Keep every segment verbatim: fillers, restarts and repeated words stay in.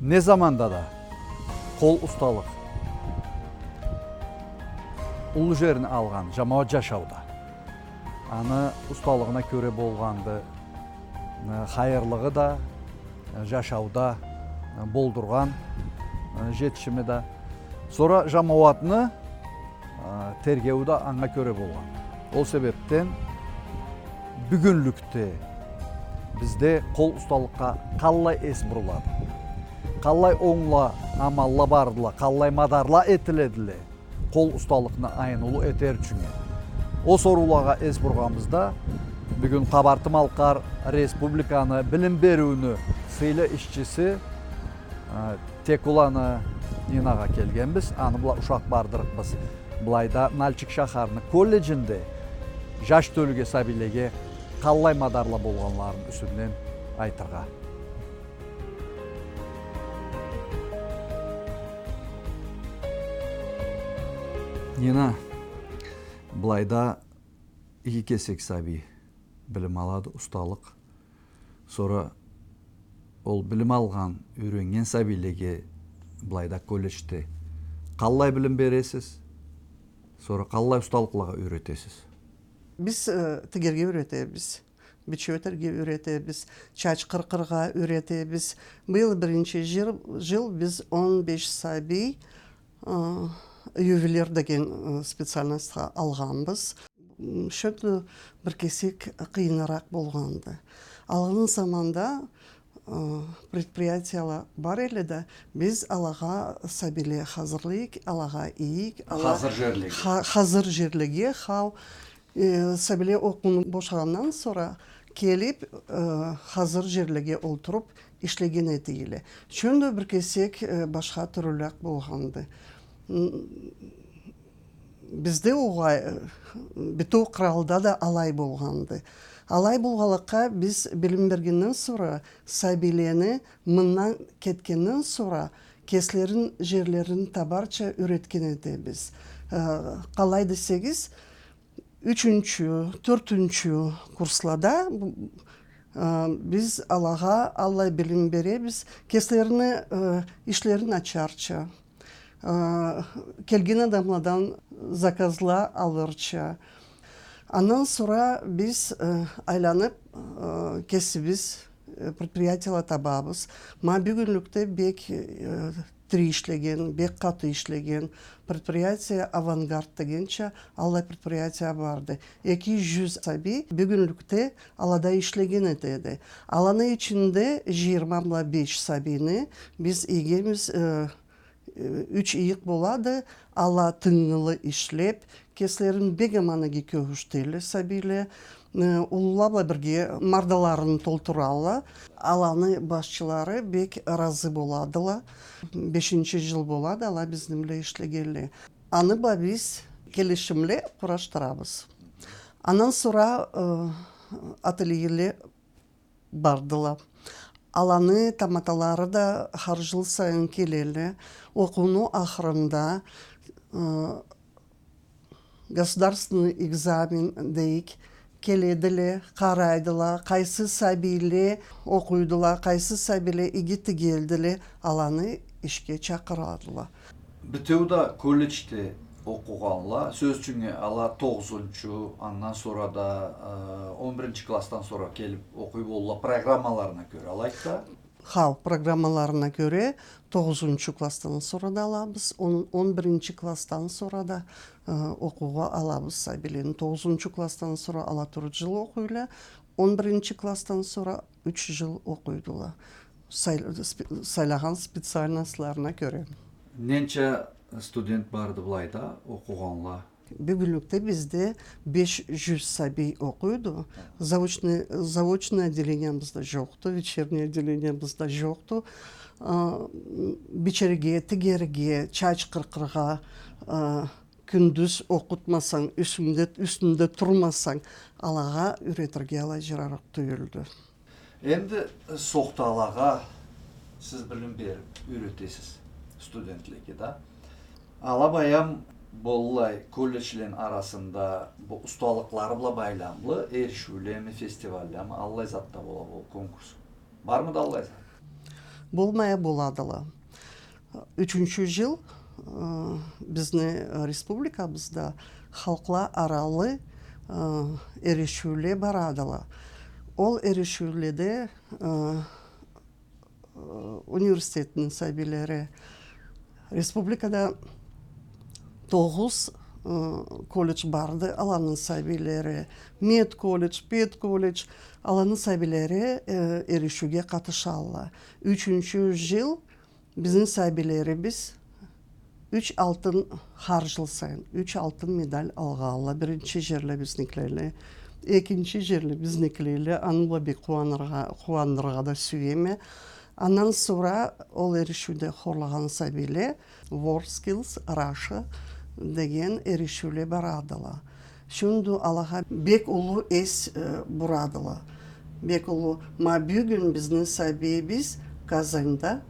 Не заманда да къол усталыкъ уллу жерни алгъан жамауат жашауда. Аны усталыгъына кёре болгъанды, э, хайырлыгъы да, э, жашауда, э, болдургъан, э, жетишими да. Сора жамауатны а, тергеую да анга кёре болгъан. Ол себепден бюгюнлюкде бизде къол усталыкъгъа къаллай эс бурулады? Къаллай онгла амалла бардыла, къаллай мадарла этиледиле къол усталыкъны айныулу этер ючюн? Ол соруулагъа эс бургъаныбызда, бюгюн Къабарты-Малкъар Республиканы билим бериуню сыйлы ишчиси, а, Текуланы Нинагъа келгенбиз, аны бла ушакъ бардырыкъбыз. Былайда Нальчик шахарны колледжинде жаш тёлюге, сабийлеге къаллай мадарла болгъанларыны юсюнден айтыргъа. Нина, былайда иги кесек сабий билим алады, усталыкъ. Сора ол билим алгъан, юйреннген сабийлеге былайда колледжде къаллай билим бересиз? Сора къаллай усталыкълагъа юйретесиз? Биз, э, тигерге юйретебиз, бичеу этерге юйретебиз, чач къыркъыргъа юйретебиз. Быйыл биринчи жыл, жыл биз он беш сабий, э, ювелир деген, э, специальностьха алгъанбыз. М, шёндю бир кесек къыйыныракъ болгъанды. Алгъын заманда, э, предприятияла бар эле да, биз алагъа сабийле хазырлайыкъ, алагъа ийик, ала-, хазыр жерлеге. Ха-, хазыр жерлеге, хау, э, сабийле окъууну бошагъандан сора келип, э, хазыр жерлеге олтуруп ишлеген этелле. Шёндю бир кесек, э, башха тюрлюрек болгъанды. М, бизде угъай, э, бютеу къралда да алай болгъанды. Алай болгъанлыкъгъа биз билим бергенден сора, сабийлени мындан кетгенден сора кеслерин жерлерин табарча юйретген этебиз. Э, къалай десегиз, ючюнчю, тёртюнчю курслада бу, э, биз алагъа аллай билим беребиз, кеслерини, э, ишлерин ачарча, э, келген адамладан заказла алырча. Андан сора биз, э, айланып, э, кесибиз, э, предприятияла табабыз. Ма бюгюнлюкде бек, э, тири ишлеген, бек къаты ишлеген предприятие «Авангард» дегенча, аллай предприятия барды. Эки жюз сабий бюгюнлюкде алада ишлеген этеди. Аланы ичинде жыйырма бла беш сабийни биз ийгенбиз, э, э, юч ыйыкъ болады, ала тынгылы ишлеп, кеслерин бек аман иги кёргюзтелле сабийле, э, уллула бла бирге мардаларын толтуралла. Аланы башчылары бек ыразы боладыла. Бешинчи жыл болады, ала бизни бла ишлегенле. Аны бла биз келишимле къурашдырабыз. Андан сора, э, ательеле бардыла. Аланы таматалары да хар жыл сайын келелле. Окъууну ахырында, э, государственный экзамен дейик, келедиле, къарайдыла, къайсы сабийле окъуйдула, къайсы сабийле иги тигелдиле, аланы ишге чакъырадыла. Бютеу да колледжде окъугъанла, сёз ючюн, ала тогъузунчу, андан сора да, э, он биринчи классдан сора келип окъуй болурла программаларына кёре, алайды да? Хау, программаларына кёре, тогъузунчу классдан сора да алабыз, он, он биринчи классдан сора да, э, окъуугъа алабыз сабийлени. Тогъузунчу классдан сора ала тёрт жыл окъуйла, он биринчи классдан сора юч жыл окъуйдула. Сай-, спе-, сайлагъан специальностларына кёре. Ненча студент барды былайда окъугъанла? Бюгюнлюкде бизде беш жюз сабий окъуйду. Заочный, заочный отделениябыз да жокъду, вечерний отделениябыз да жокъду. А, бичерге, тигерге, чач къыркъыргъа, а, кюндюз окъутмасанг, юсюнде, юсюнде турмасанг, алагъа юйретирге алай жарарыкъ тюйюлдю. Энди сохталагъа сиз билим берип юйретесиз студентлеге да. Ала баям быллай колледжлени арасында бу усталыкълары бла байламлы эришиулеми, фестиваллямы, аллай зат да бола бу конкурс. Бармыды аллай зат? Болмай боладыла. Ючюнчю джыл, э, бизни республикабызда халкъла аралы, э, эришиуле барадыла. Ол эришиуледе, э, э, университетни сабийлери, республикада тогъуз, э, колледж барды, аланы сабийлери, медколледж, педколледж, аланы сабийлери, э, эришиуге къатышалла. Ючюнчю джыл бизни сабийлерибиз юч алтын, хар джыл сайын юч алтын медаль алгъанла. Биринчи джерле бизникиле, экинчи джерле бизникиле, аны бла бек къууаныргъа, къууандырыргъа да сюеме. Андан сора ол эришиуде хорлагъан сабийле WorldSkills Russia деген эришиуле барадыла. Шёндю алагъа бек уллу эс, э, бурадыла. Бек уллу. Ма бюгюн бизни сабийибиз Казаньда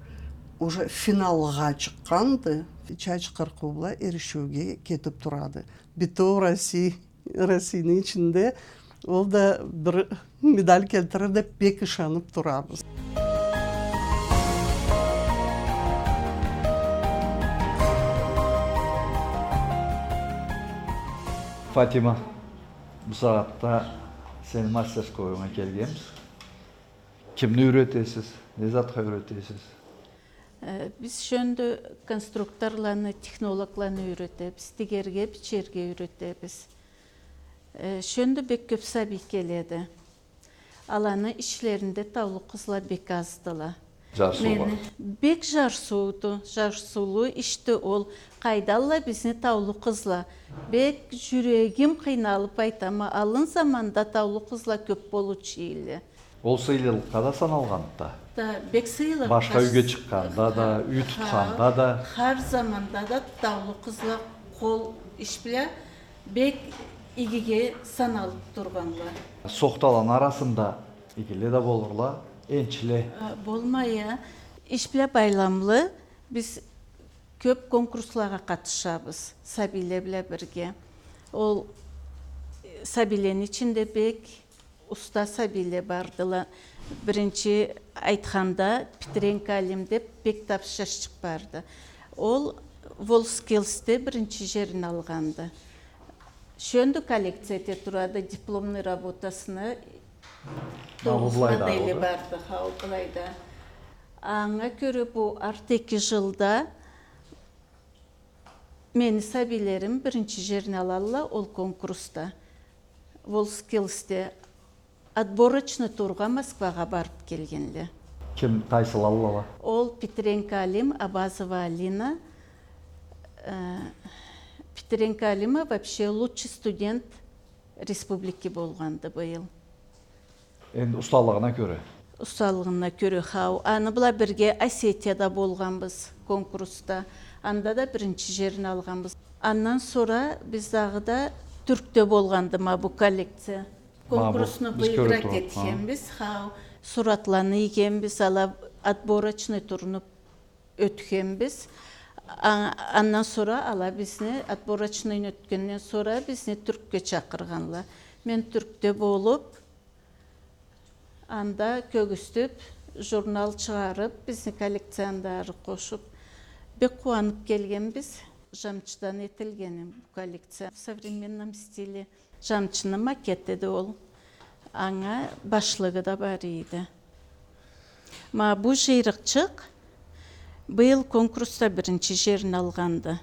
уже финалгъа чыкъгъанды. Чач къыркъыу бла эришиуге кетип турады. Бютеу Россия, Россияны ичинде ол да бир медаль келтирир деп бек ышанып турабыз. Фатима, бусагъатда сени мастерскойюнга келгенбиз. Кимни юйретесиз? Не затха юйретесиз? Э, биз шёндю конструкторланы, технологланы юйретебиз, тигерге, бичерге юйретебиз. Э, шёндю бек кёп сабий келеди. Аланы ишлеринде таулу къызла бек аздыла. Жарсыула. Мени бек жарсыуду, жарсыулу ишди ол. Къайдалла бизни таулу къызла. Бек джюрегим къыйналып айтама, алын заманда таулу къызла кёп болуучу эдиле. Ол сыйлылыкъгъа да саналгъанды да. Да, бек сыйлы. Башха юйге чыкъгъанда да, юй тутханда да. Хар заманда да таулу къызла къол иш бла бек игиге саналып тургъанла. Сохталаны арасында игиле да болурла, энчиле. А, болмай а. Иш бла байламлы биз кёп конкурслагъа къатышабыз, сабийле бла бирге. Ол, э, сабийлени ичинде бек уста сабийле бардыла. Биринчи айтханда, Петренко Алим деп бек тапсыз джашчыкъ барды. Ол WorldSkills-де биринчи джерин алгъанды. Шёндю коллекция эте турады, дипломный работасына. Ма бу тогъуз былайда модели алды. Барды, хау, былайда. Анга кёре бу арт эки джылда мени сабийлерим биринчи джерни алалла ол конкурсда. WorldSkills-де отборочный тургъа Москвагъа барып келгенле. Ким, къайсылалла? Ол Петренко Алим, Абазова Алина. Э, Петренко Алима вообще лучший студент республики болгъанды быйыл. Энди усталыгъына кёре? Усталыгъына кёре, хау. Аны бла бирге Осетияда болгъанбыз конкурсда. Анда да биринчи джерни алгъанбыз. Андан сора биз дагъыда Тюркде болгъанды ма бу коллекция. Ма бу конкурсну биз кёре турабыз, выиграть этгенбиз, хау. Суратланы ийгенбиз, ала отборочный турну ётгенбиз. А-, андан сора ала бизни, отборочныйны ётгенден сора бизни Тюркге чакъыргъанла. Мен Тюркде болуп, анда кёргюзтюп, журнал чыгъарып, бизни коллекцияны да ары къошуп, бек къууанып келгенбиз. Жамчыдан этилген бу коллекция в современном стиле. Жамчыны макети эди ол. Анга башлыгъы да бар эди. Ма бу жыйрыкъчыкъ быйыл конкурсда биринчи жерни алгъанды.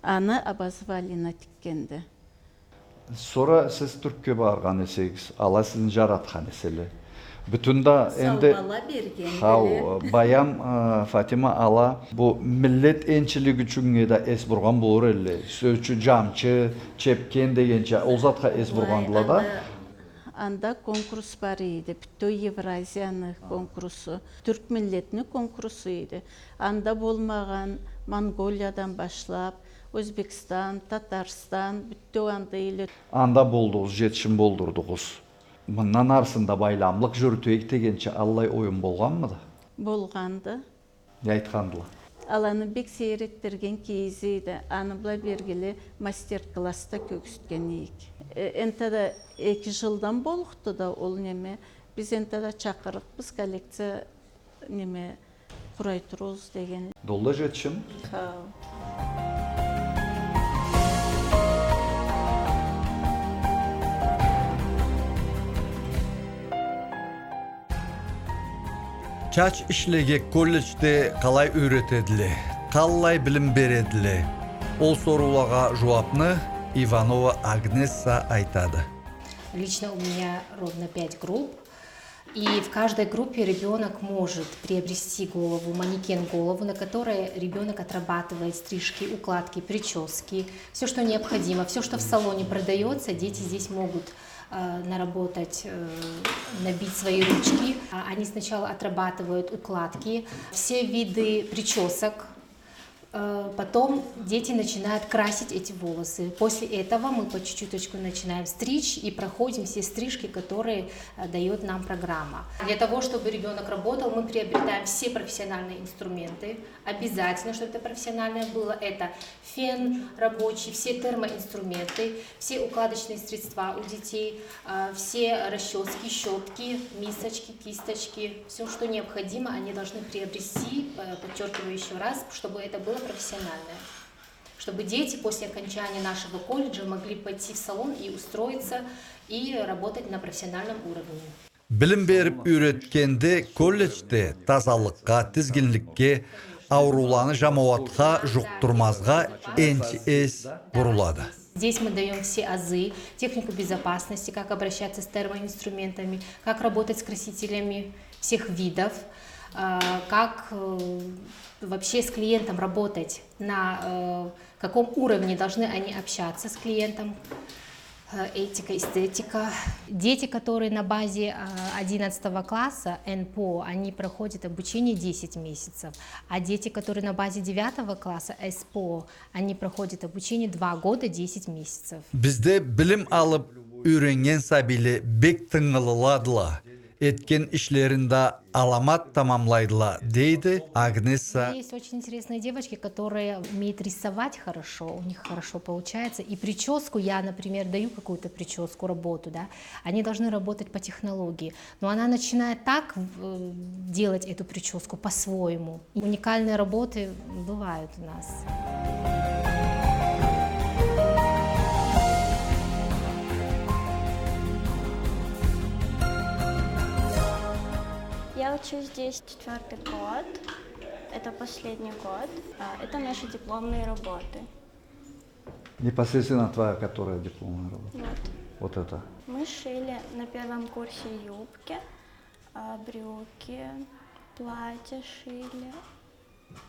Аны Абазова Алина тикгенди. Сора сиз Тюркге баргъан эсегиз, ала сизни жаратхан эселе. Бютюн да энди саугъала берген, хау, баям, э, Фатима, ала бу миллет энчилик ючюннге да эс бургъан болур элле. Сёз ючюн, жамчы, чепкен дегенча, ол затха эс бургъандыла да. Анда конкурс бар эди, бютеу Евразияны конкурсу, тюрк миллетни конкурсу эди. Анда болмагъан, Монголиядан башлап, Өзбекстан, Татарстан, бютеу анда эле. Анда болдугъуз, жетишим болдурдугъуз. Мындан арысында байламлыкъ жюрютейик дегенча аллай оюм болгъанмыды? Болгъанды. Не айтхандыла? Аланы бек сейир этдирген кийизи эди. Аны бла бергили мастер-класс да кёргюзтген эдик. Э, энтда эки жылдан боллукъду да ол неме. Биз энтда чакъырыкъбыз коллекция, неме, Къурай туругъуз деген. Долда жетишим. Хау. Чач ишлеге колледжде къалай юйретедиле, къаллай билим бередиле? Ол соруулагъа жууапны Иванова Агнеса айтады. Лично у меня ровно пять групп. И в каждой группе ребёнок может приобрести голову, манекен-голову, на которой ребёнок отрабатывает стрижки, укладки, причёски, всё, что необходимо, всё, что в салоне продаётся, дети здесь могут, э, наработать, э, набить свои ручки. А, они сначала отрабатывают укладки, все виды причёсок, Э, потом дети начинают красить эти волосы. После этого мы по чуть-чуточку начинаем стричь и проходим все стрижки, которые, э, даёт нам программа. Для того, чтобы ребёнок работал, мы приобретаем все профессиональные инструменты. Обязательно, чтобы это профессиональное было. Это фен рабочий, все термоинструменты, все укладочные средства у детей, а, все расчёски, щётки, мисочки, кисточки, всё, что необходимо, они должны приобрести, э, подчёркиваю ещё раз, чтобы это было профессиональное. Чтобы дети после окончания нашего колледжа могли пойти в салон и устроиться, и работать на профессиональном уровне. Билим берип юйретгенде колледжде тазалыкъгъа, тизгинликге, аурууланы жамауатха жукъдурмазгъа энчи эс бурулады. Здесь мы даём все азы, технику безопасности, как обращаться с термоинструментами, как работать с красителями всех видов, а, как, э, вообще с клиентом работать, на, э, каком уровне должны они общаться с клиентом, э, этика, эстетика. Дети, которые на базе, э, одиннадцатого класса, НПО, они проходят обучение десять месяцев, а дети, которые на базе девятого класса, СПО, они проходят обучение два года, десять месяцев. Бизде билим алып юйреннген сабийле бек тынгылыладыла, этген ишлерин да аламат тамамлайдыла, дейди Агнеса. Есть очень интересные девочки, которые умеют рисовать хорошо, у них хорошо получается. И причёску, я, например, даю какую-то причёску, работу, да, они должны работать по технологии. Но она начинает так, в-, делать эту причёску по-своему. Уникальные работы бывают у нас. Я учусь здесь четвёртый год. Это последний год. А, это наши дипломные работы. Непосредственно твоя, которая дипломная работа? Вот. Вот это. Мы шили на первом курсе юбки, а, брюки, платья шили,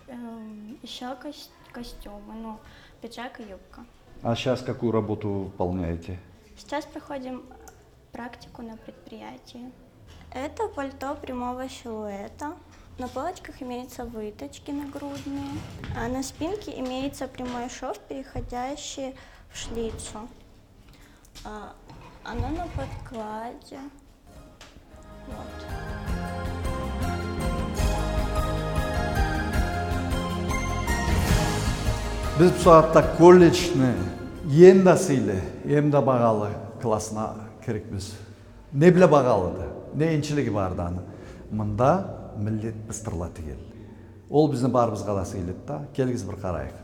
эм, ещё кос-, костюмы, ну, пиджак и юбка. А щас какую работу вы выполняете? Сейчас проходим практику на предприятии. Это пальто прямого силуэта. На полочках имеются вытачки нагрудные, а на спинке имеется прямой шов, переходящий в шлицу. А, оно на подкладе. Вот. Биз бусагъатда колледжни эм да сыйлы, эм да багъалы классына кирикбиз. Не бла багъалыды, не энчилиги барды аны? Мында миллет быстырыла тигилди. Ол бизни барыбызгъа да сыйлыды да, келигиз бир къарайыкъ.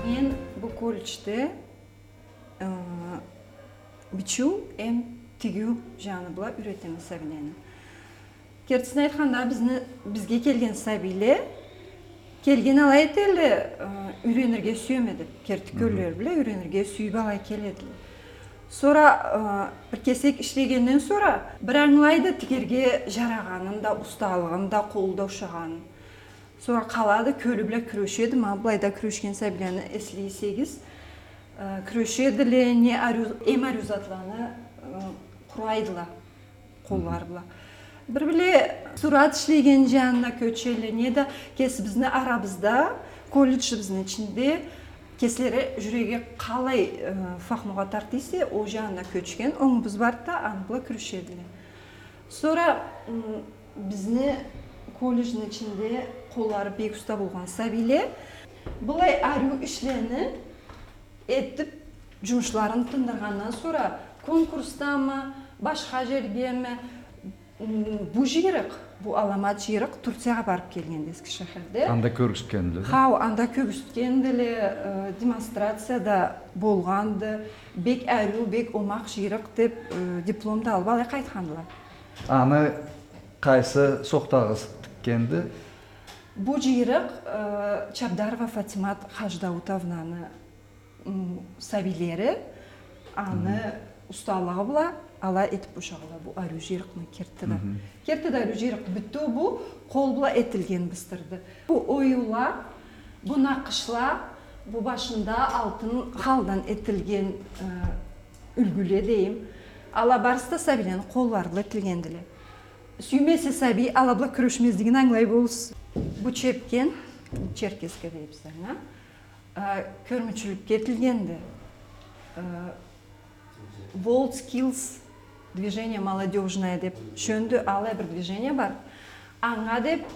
Мен бу колледжде, э, бичиу эм тигиу жаны бла юйретеме сабийлени. Кертисин айтханда, бизни, бизге келген сабийле, келген алай этелле, э, юйренирге сюеме деп, керти кёллери бла юйренирге сюйюп алай келедиле. Сора, э, бир кесек ишлегенден сора, бир ангылайды тигерге жарагъанын да, усталыгъын да, къолу да ушагъанын. Сора къалады, кёлю бла кюрешеди, ма былайда кюрешген сабийлени эслей эсегиз, э, кюрешедиле, не ариу, эм ариу затланы, э, къурайдыла. Къоллары бла. Бир-бирле сурат ишлеген жанына кёчелле, неда кесибизни арабызда, колледжибизни ичинде кеслери жюреги къалай, э, фахмугъа тарта эсе, ол жанына кёчген онгубуз барды да, аны бла кюрешедиле. Сора, м, бизни колледжни ичинде къоллары бек уста болгъан сабийле, Былай ариу ишлени этип, джумушларын тындыргъандан сора, конкурсдамы, башха джергеми, м, бу джыйрыкъ, бу аламат джыйрыкъ Турциягъа барып келгенди, Эскишехирде. Анда кёргюзтгендиле, да? Хау, анда кёргюзтгендиле, э, демонстрация да болгъанды. Бек ариу, бек омакъ джыйрыкъ деп, э, диплом да алып, алай къайтхандыла. Аны къайсы сохтагъыз тикгенди? Бу джыйрыкъ, э, Чабдарова Фатимат Хаджидаутовнаны, м, сабийлери, аны усталыгъы бла ала этип бошагъанла бу ариу джыйрыкъны кертиде. Кертиде ариу джыйрыкъ бютеу бу къол бла этилген быстырды. Бу оюула, бу накъышла, бу башында алтын халдан этилген, э, юлгюле дейим. Ала барысы да сабийлени къоллары бла этилгендиле. Сюймесе сабий, ала бла кюрешмезлигин ангылай болурсуз. Бу чепкен, черкеска дейбиз анга. Э, кёрмючюлюкге этилгенди. Э, WorldSkills движение молодёжное деп, шёндю алай бир движение бар. Анга деп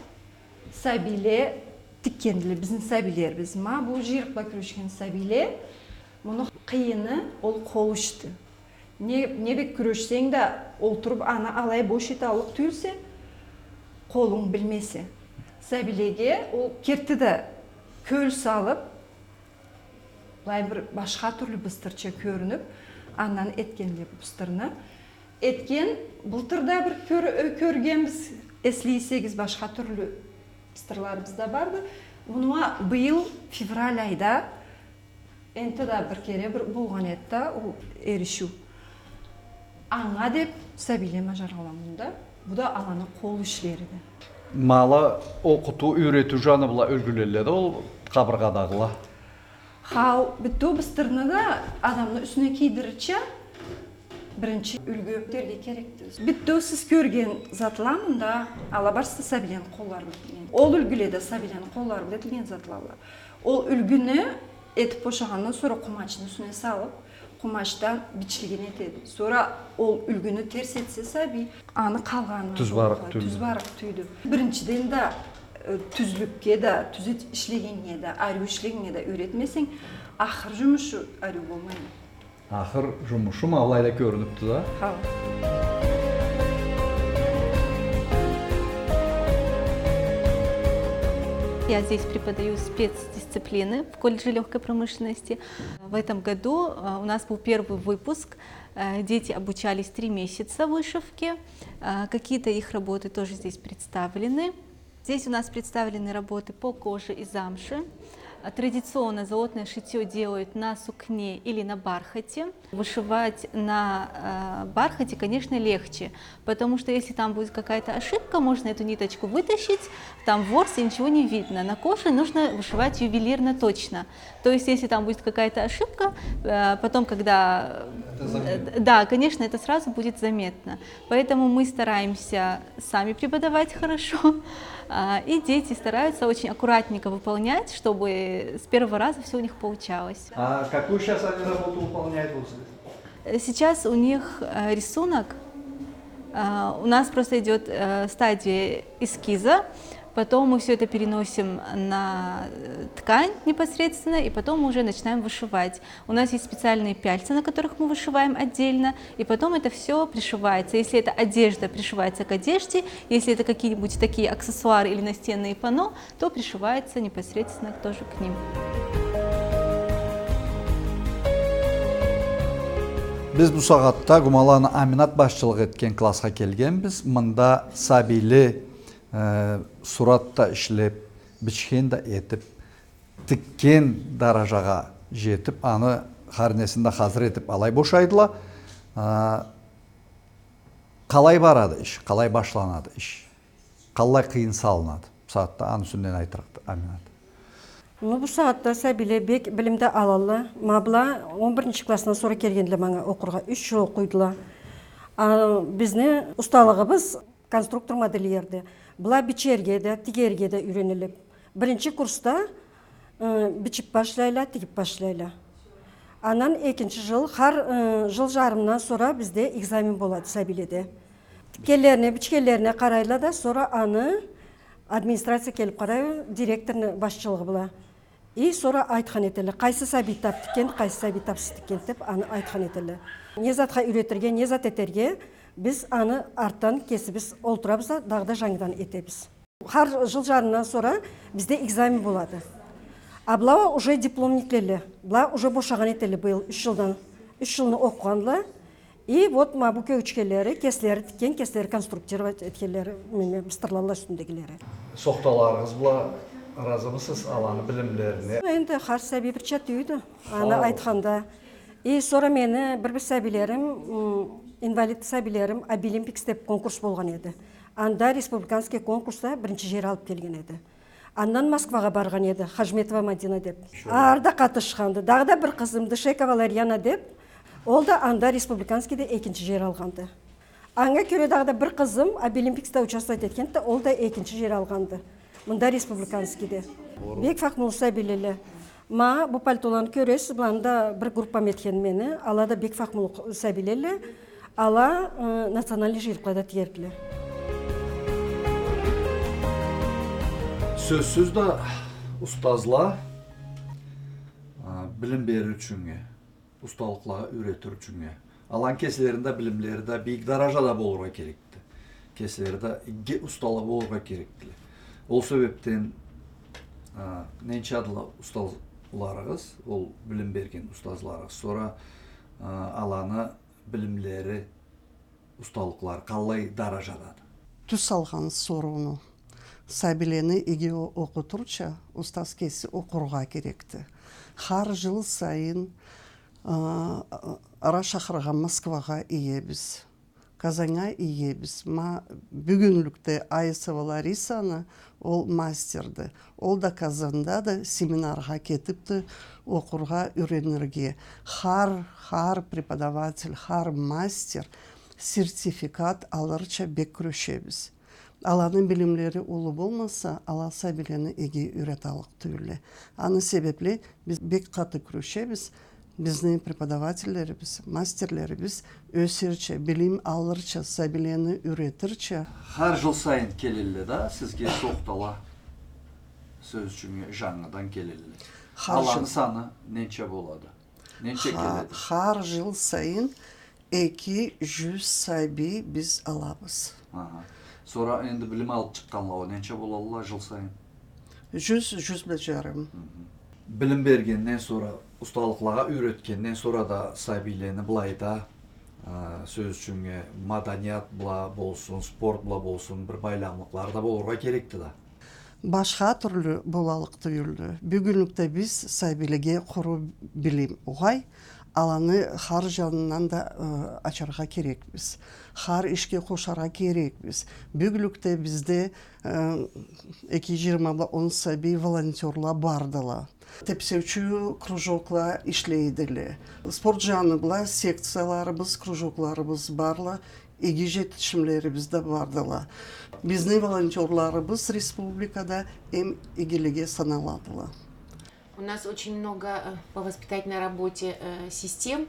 сабийле тикгендиле, бизни сабийлерибиз. Ма бу джыйрыкъ бла кюрешген сабийле, муну къыйыны ол къол ишди. Не, не бек кюрешсенг да, олтуруп аны алай бош эте аллыкъ тюйюлсе, къолунг билмесе. Сабийлеге ол керти да кёл салып, былай бир башха тюрлю быстырча кёрюнюп, андан этгенле бу быстырны. Этген, былтыр да бир кёр-, э, кёргенбиз, эслей эсегиз, башха тюрлю быстырларыбыз да барды. Муну а быйыл февраль айда энтта да бир кере бир болгъан эди да, ол эришиу. Анга деп сабийле бажаргъанла мында. Бу да аланы къол ишлериди. Ма ала окъутуу, юйретиу джаны бла юлгюлелле да ол къабыргъадагъыла. Хау, бютеу быстырны да адамны юсюне кийдирирча биринчи юлгю этерге керекди. Бютеу сиз кёрген затла мында, ала барысы да сабийлени къоллары бла этилген. Ол юлгюле да сабийлени къоллары бла этилген затладыла. Ол юлгюню этип бошагъандан сора къумачны юсюне салып, къумачдан бичлигин этеди. Сора ол юлгюню терс этсе сабий, аны къалгъаны тюз барыкъ тюйюлдю. Тюз барыкъ тюйюлдю. Биринчиден да, э, тюзлюкге да, тюз эт-, ишлегеннге да, ариу ишлегеннге да юйретмесенг, ахыр джумушу ариу болмайды. Ахыр джумушу ма былайда кёрюнюпдю да. Хау. Я здесь преподаю спецдисциплины в колледже лёгкой промышленности. В этом году, э, у нас был первый выпуск. Э, дети обучались три месяца вышивке. Э, какие-то их работы тоже здесь представлены. Здесь у нас представлены работы по коже и замше. А, традиционно золотное шитьё делают на сукне или на бархате. Вышивать на, э, бархате, конечно, легче, потому что если там будет какая-то ошибка, можно эту ниточку вытащить, там ворс, и ничего не видно. На коже нужно вышивать ювелирно точно. То есть, если там будет какая-то ошибка, э, потом, когда... Это заметно. Э, да, конечно, это сразу будет заметно. Поэтому мы стараемся сами преподавать хорошо, а, и дети стараются очень аккуратненько выполнять, чтобы с первого раза всё у них получалось. А какую сейчас они работу выполняют, вот? Э, сейчас у них, э, рисунок. А, у нас просто идёт, э, стадия эскиза, потом мы всё это переносим на, э, ткань непосредственно, и потом мы уже начинаем вышивать. У нас есть специальные пяльца, на которых мы вышиваем отдельно, и потом это всё пришивается. Если это одежда, пришивается к одежде, если это какие-нибудь такие аксессуары или настенные панно, то пришивается непосредственно тоже к ним. Биз бу сагъатда Гумаланы Аминат башчылыкъ этген классха келгенбиз. Мында сабийле, э, сурат да ишлеп, бичген да этип, тикген даражагъа джетип, аны хар несин да хазыр этип алай бошайдыла. А, къалай барады иш, къалай башланады иш, къаллай къыйын салынады? Бу сагъатда аны юсюнден айтырыкъды Аминат. Ну, бу сагъатда сабийле бек билим да алалла. Ма была он биринчи классдан сора келгендиле манга окъургъа, юч джыл окъуйдула. А, бизни усталыгъыбыз конструктор-модельерди. Была бичерге да, тигерге да юйренилип. Биринчи курсда, э, бичип башлайла, тигип башлайла. Андан экинчи джыл, хар, э, джыл джарымдан сора бизде экзамен болады сабийледе. Тикгенлерине, бичгенлерине къарайла да, сора аны администрация келип къарай, директорну башчылыгъы бла. И сора айтхан этелле, къайсы сабий тап тикген, къайсы сабий тапсыз тикген деп, аны айтхан этелле. Не затха юйретирге, не зат этерге, биз аны артдан кесибиз олтурабыз да, дагъыда жангыдан этебиз. Хар жыл жарымдан сора бизде экзамен болады. А была уже дипломниклелле, была уже бошагъан этелле быйыл, юч жылдан, юч жылны окъугъанла. И вот ма бу кёгючкенлери, кеслери тикген, кеслери конструктировать этгенлери, неме, быстырлалла юсюндегилери. Сохталарыгъыз бла ыразымысыз аланы билимлерине? Энди хар сабий бирча тюйюлдю, аны айтханда. И сора мени бир-бир сабийлерим, м, инвалид сабийлерим, Абилимпикс деп конкурс болгъан эди. Анда республиканский конкурсда биринчи жер алып келген эди. Андан Москвагъа баргъан эди, Хажметова Мадина деп. Ары да къатышханды. Дагъыда бир къызым, Дышекова Ларьяна деп, ол да анда республиканскийде экинчи жер алгъанды. Анга кёре дагъыда бир къызым Абилимпиксде участвовать этгенди, ол да экинчи жер алгъанды. Мында республиканскийде. Бек фахмулу сабийлелле. Ма бу пальтоланы кёресиз, быланы да бир группам этген мени. Ала да бек фахмулу сабийлелле. Ала, э, национальный жыйылыкълада тиерикдиле. Сёзсюз да, устазла, а, билим берир ючюннге, усталыкълагъа юйретир ючюннге, аланы кеслерини да билимлери да бийик даражада болургъа керекди. Кеслери да иги устала болургъа керекдиле. Ол себепден, а, ненчадыла устазларыгъыз, ол билим берген устазларыгъыз, сора, а, аланы билимлери, усталыкълары къаллай даражадады? Тюз салгъан сорууну. Сабийлени иги о-, окъутурча, устаз кеси окъургъа керекди. Хар жыл сайын, а, ара шахаргъа, Москвагъа иебиз. Казаннга иебиз. Ма бюгюнлюкде Аисова Ларисаны, ол мастерди. Ол да Казанда да семинаргъа кетипди, окъургъа, юйренирге. Хар, хар преподаватель, хар мастер сертификат алырча бек кюрешебиз. Аланы билимлери уллу болмаса, ала сабийлени иги юйреталлыкъ тюйюлле. Аны себепли биз бек къаты кюрешебиз. Бизни преподавательлерибиз, мастерлерибиз ёсерча, билим алырча, сабийлени юйретирча. Хар жыл сайын келелле да сизге сохтала, сёз ючюн, жангыдан келелле. Хар жыл. Аланы саны ненча болады? Ненча келеди? Хар жыл сайын эки жюз сабий биз алабыз. Аха. Сора энди билим алып чыкъгъанла, ол ненча болалла жыл сайын? Жюз, жюз бла жарым. Мгм. Билим бергенден сора, усталыкълагъа юйретгенден сора да сабийлени былайда, а, сёз ючюн, э, маданият бла болсун, спорт бла болсун, бир байламлыкълары да болургъа керекди да. Башха тюрлю болаллыкъ тюйюлдю. Бюгюнлюкде биз сабийлеге къуру билим угъай, аланы хар жанындан да, э, ачаргъа керекбиз. Хар ишге къошаргъа керекбиз. Бюгюнлюкде бизде, э, эки жыйырма бла он сабий волонтёрла бардыла. Тепсеучю кружокла ишлейдиле. Спорт жаны бла секцияларыбыз, кружокларыбыз барла. Иги жетишимлерибиз да бардыла. Бизни волонтёрларыбыз республикада эм игилиге саналадыла. У нас очень много, э, по воспитательной работе, э, систем.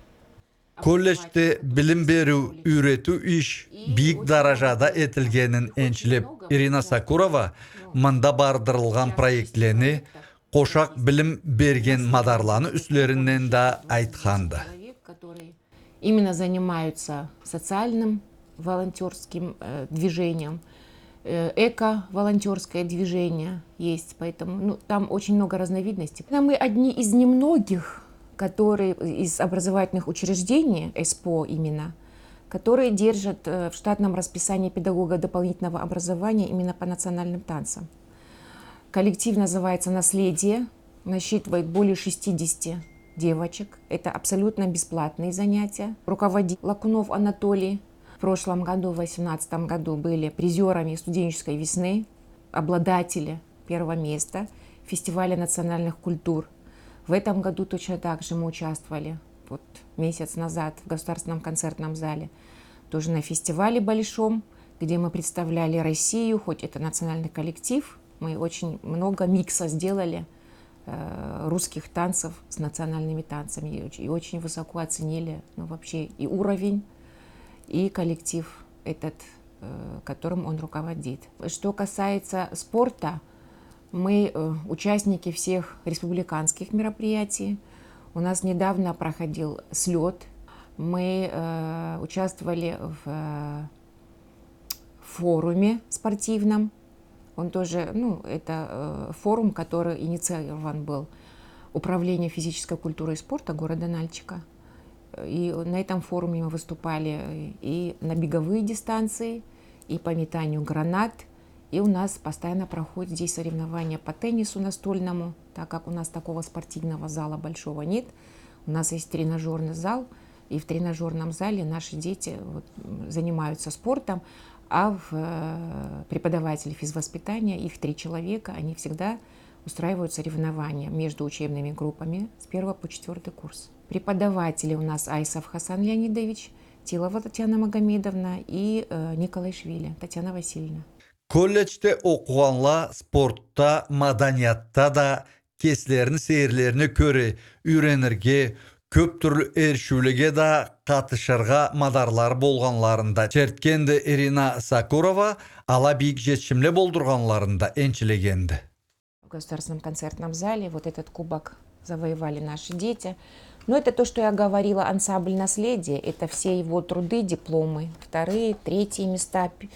Колледжде билим бериу, юйретиу иш бийик даражада этилгенин энчилеп, Ирина Сакурова мында бардырылгъан проектлени, къошакъ билим берген мадарланы юслеринден да айтханды. Именно занимаются социальным волонтёрским, э, движением, э, эко-волонтёрское движение есть, поэтому, ну, там очень много разновидностей. Но мы одни из немногих, которые из образовательных учреждений, эс п о именно, которые держат, э, в штатном расписании педагога дополнительного образования именно по национальным танцам. Коллектив называется «Наследие», насчитывает более шестидесяти девочек. Это абсолютно бесплатные занятия. Руководит Лакунов Анатолий. В прошлом году, в восемнадцатом году, были призёрами студенческой весны, обладатели первого места фестиваля национальных культур. В этом году точно так же мы участвовали, вот, месяц назад в Государственном концертном зале, тоже на фестивале большом, где мы представляли Россию, хоть это национальный коллектив, мы очень много микса сделали, э, русских танцев с национальными танцами и оч-, и очень высоко оценили, ну, вообще и уровень, и коллектив этот, э, которым он руководит. Что касается спорта, Мы, э, участники всех республиканских мероприятий. У нас недавно проходил слёт. Мы, э, участвовали в, э, форуме спортивном. Он тоже, ну, это, э, форум, который инициирован был Управлением физической культуры и спорта города Нальчика. И на этом форуме мы выступали и на беговые дистанции, и по метанию гранат. И у нас постоянно проходят здесь соревнования по теннису настольному, так как у нас такого спортивного зала большого нет. У нас есть тренажёрный зал, и в тренажёрном зале наши дети вот, м, занимаются спортом, а в, э, преподаватели физвоспитания, их три человека, они всегда устраивают соревнования между учебными группами с первого по четвёртый курс. Преподаватели у нас Айсов Хасан Леонидович, Тилова Татьяна Магомедовна и, э, Николайшвили Татьяна Васильевна. Колледжде окъугъанла спортда, маданиятда да кеслерини сейирлерине кёре юйренирге, кёп тюрлю эришиулеге да къатышыргъа мадарлары болгъанларын да чертгенди Ирина Сакурова, ала бийик жетишимле болдургъанларын да энчилегенди. В государственном концертном зале вот этот кубок завоевали наши дети. Но это то, что я говорила, ансамбль «Наследие». Это все его труды, дипломы. Вторые, третьи места. Пи-,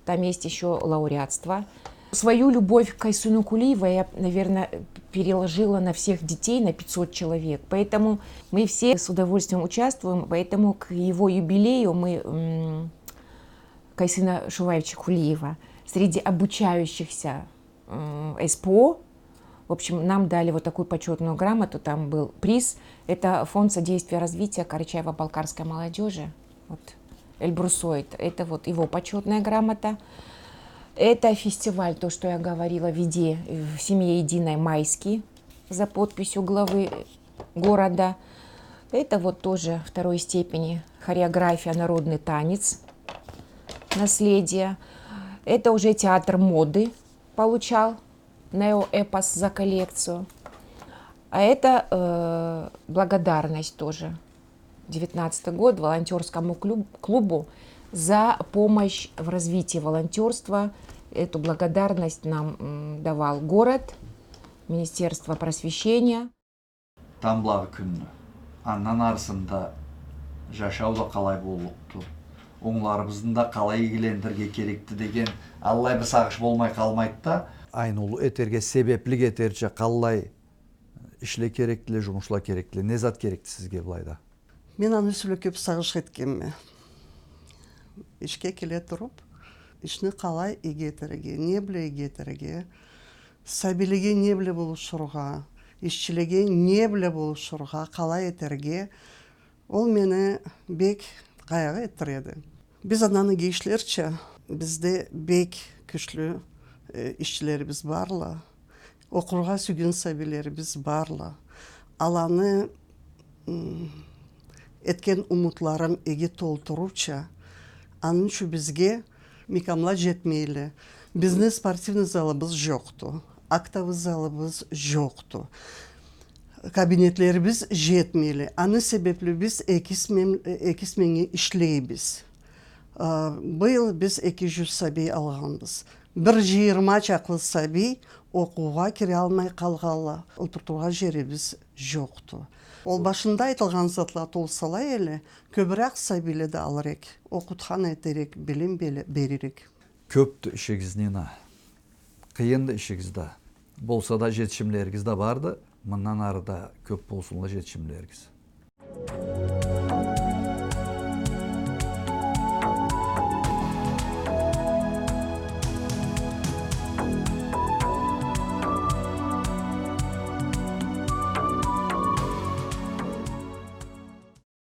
там есть ещё лауреатство. Свою любовь к Кайсыну Кулиеву я, наверное, переложила на всех детей, на пятьсот человек. Поэтому мы все с удовольствием участвуем. Поэтому к его юбилею мы, м, Кайсына Шуваевича Кулиева среди обучающихся м, СПО. В общем, нам дали вот такую почётную грамоту, там был приз. Это фонд содействия развития карачаево-балкарской молодёжи. Вот, Эльбрусоид. Это вот его почётная грамота. Это фестиваль, то, что я говорила, в Иде-, в семье Единой «Майский» за подписью главы города. Это вот тоже второй степени хореография, народный танец, «Наследие». Это уже театр моды получал неоэпос за коллекцию. А это, э, благодарность тоже. Девятнадцатый год волонтёрскому клюб-, клубу за помощь в развитии волонтёрства. Эту благодарность нам, м, давал город, Министерство просвещения. Тамблагъы кюнню. Андан арысында жашау да къалай боллукъду? Онгуларыбызны да къалай игилендирирге керекди деген аллай бир сагъыш болмай къалмайды да. Айныулу этерге, себеплик этерча къаллай ишле керекдиле, жумушла керекдиле? Не зат керекди сизге былайда? Мен аны юсюне кёп сагъыш этгенме. Ишге келе туруп, ишни къалай иги этерге, не бла иги этерге, сабийлеге не бла болушургъа, ишчилеге не бла болушургъа, къалай этерге, ол мени бек къайгъы этдиреди. Биз андан иги ишлерча, бизде бек кючлю, э, ишчилерибиз барла, окъургъа сюйген сабийлерибиз барла. Аланы, м, этген умутларын иги толтурурча, аны ючюн бизге мекямла жетмейле. Бизни спортивный залыбыз жокъду, актовый залыбыз жокъду. Кабинетлерибиз жетмейле. Аны себепли биз эки смен-, эки сменнге ишлейбиз. А, быйыл биз эки жюз сабий алгъанбыз. Бир жыйырма чакълы сабий окъуугъа кире алмай къалгъанла, олтуртургъа жерибиз жокъду. Ол башында айтылгъан затла толсала эле, кёбюрек сабийле да алыр эк, окъутхан этерик, билим беле-, берир эк. Кёпдю ишигиз, Нина. Къыйынды ишигиз да. Болса да, жетишимлеригиз да барды. Мындан ары да кёп болсунла жетишимлеригиз.